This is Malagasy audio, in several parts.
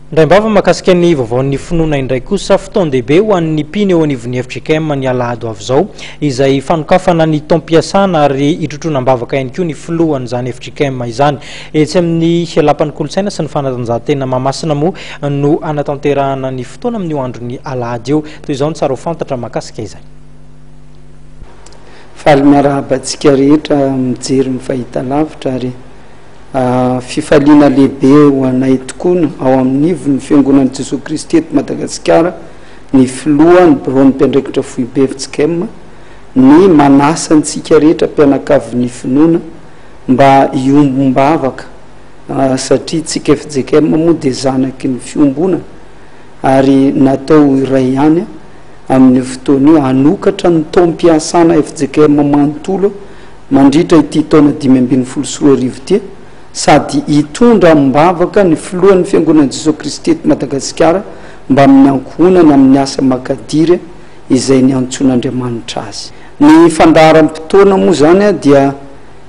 Indraim-bava mahakasika ny vaovaon'ny finoana indray kosa, fotoan-dehibe ho an'ny mpino eo anivon'ny fjkm ny alahady ho avy izao, izay fanokafana ny taom-piasana ary hitrotroana am-bavaka ihany koa ny filohan'izany fjkm izany. Etsy amin'ny Lapan'ny Kolontsaina sy ny Fanatanjahantena Mahamasina moa no hanatanterahana ny fotoana amin'io andron'ny alahady io. Toy izao ny tsara ho fantatra mahakasika izany. Faly miarahaba antsika rehetra mijery ny fahitalavitra ary Fifaliana lehibe ho anay tokoa ny ao amin'ivon'ny Fiangonan'i Jesoa Kristy eto Madagasikara, ny Filoha, ny Biraon'ny Mpiandraikitra Foibe fjkm, ny manasa antsika rehetra mpianakavin'ny finoana mba hiombom-bavaka satria tsika fjkm moa dia zanaky ny fiombonana ary natao ho iray ihany amin'io fotoana io hanokatra ny taom-piasana fjkm manontolo mandritra ity taona 2015 ity sady hitondra amim-bavaka ny filohan'ny Fiangonan'i Jesoa Kristy eto Madagasikara mbamin'ny ankohonany amin'ny asa makadiry izay niantsoan'Andriamanitra azy. Ny fandaharam-potoana moa izany dia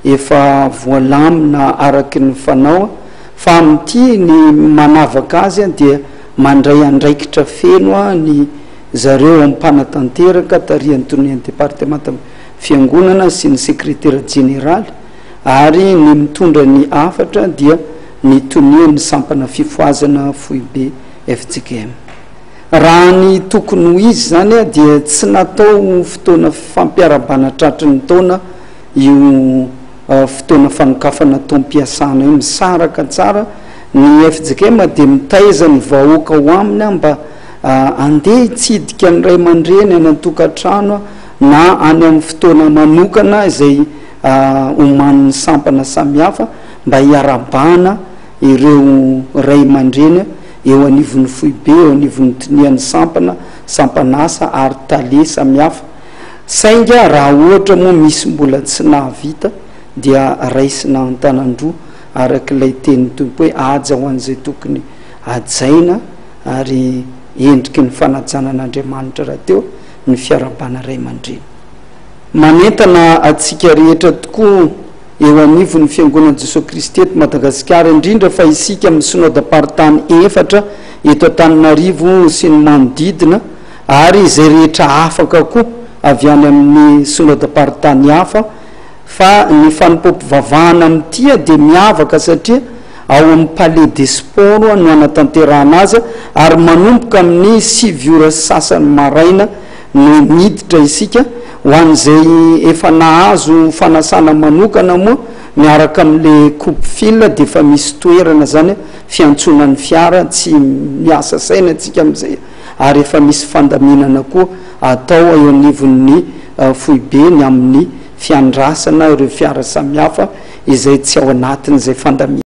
efa voalamina araky ny fanao fa amin'ity ny manavaka azy dia mandray andraikitra feno ny zareo mpanatanteraka tarihan'ny tonian'ny departemanta Fiangonana sy ny Sekretera Jeneraly ary ny mitondra ny hafatra dia ny Tonian'ny Sampana Fifohazana Foibe fjkm. Raha ny tokony ho izy izany dia tsy natao ho fotoana fampiarahabana tratry ny taona io fotoana fanokafana taom-piasana io. Misaraka tsara ny fjkm dia mitaiza ny vahoaka ao aminy mba handeha hitsidika ny ray aman-dreny any an-tokantrano na any amin'ny fotoana manokana izay omanin'ny sampana samihafa mba hiarahabana ireo ray aman-dreny eo anivon'ny foibe, eo anivon'ny tonian'ny sampana, sampan'asa ary tale samihafa. Saingy raha ohatra moa misy mbola tsy nahavita dia raisina an-tanan-droa araka ilay tenin'ny Tompo hoe haja ho an'izay tokony hajaina ary endriky ny fanajana an'Andriamanitra rahateo ny fiarahabana ray aman-dreny. Manentana antsika rehetra tokoa eo anivon'ny Fiangonan'i Jesoa Kristy eto Madagasikara, indrindra fa isika amin'ny Synodam-paritany efatra eto Antananarivo sy ny manodidina ary izay rehetra afaka koa avy any amin'ny Synodam-paritany hafa fa ny fanompoam-pivavahana amin'ity dia miavaka satria ao amin'ny Palais des Sports no hanatanterahana azy ary manomboka amin'ny 9 ora sy sasany maraina no miditra isika. Ho an'izay efa nahazo fanasana manokana moa miaraka amin'ilay coupe fil dia efa misy toerana izany fiantsoana ny fiara, tsy miasa saina isika amin'izay ary efa misy fandaminana koa atao eo anivon'ny foibe ny amin'ny fiandrasana ireo fiara samihafa izay tsy ao anatin'izay fandaminana.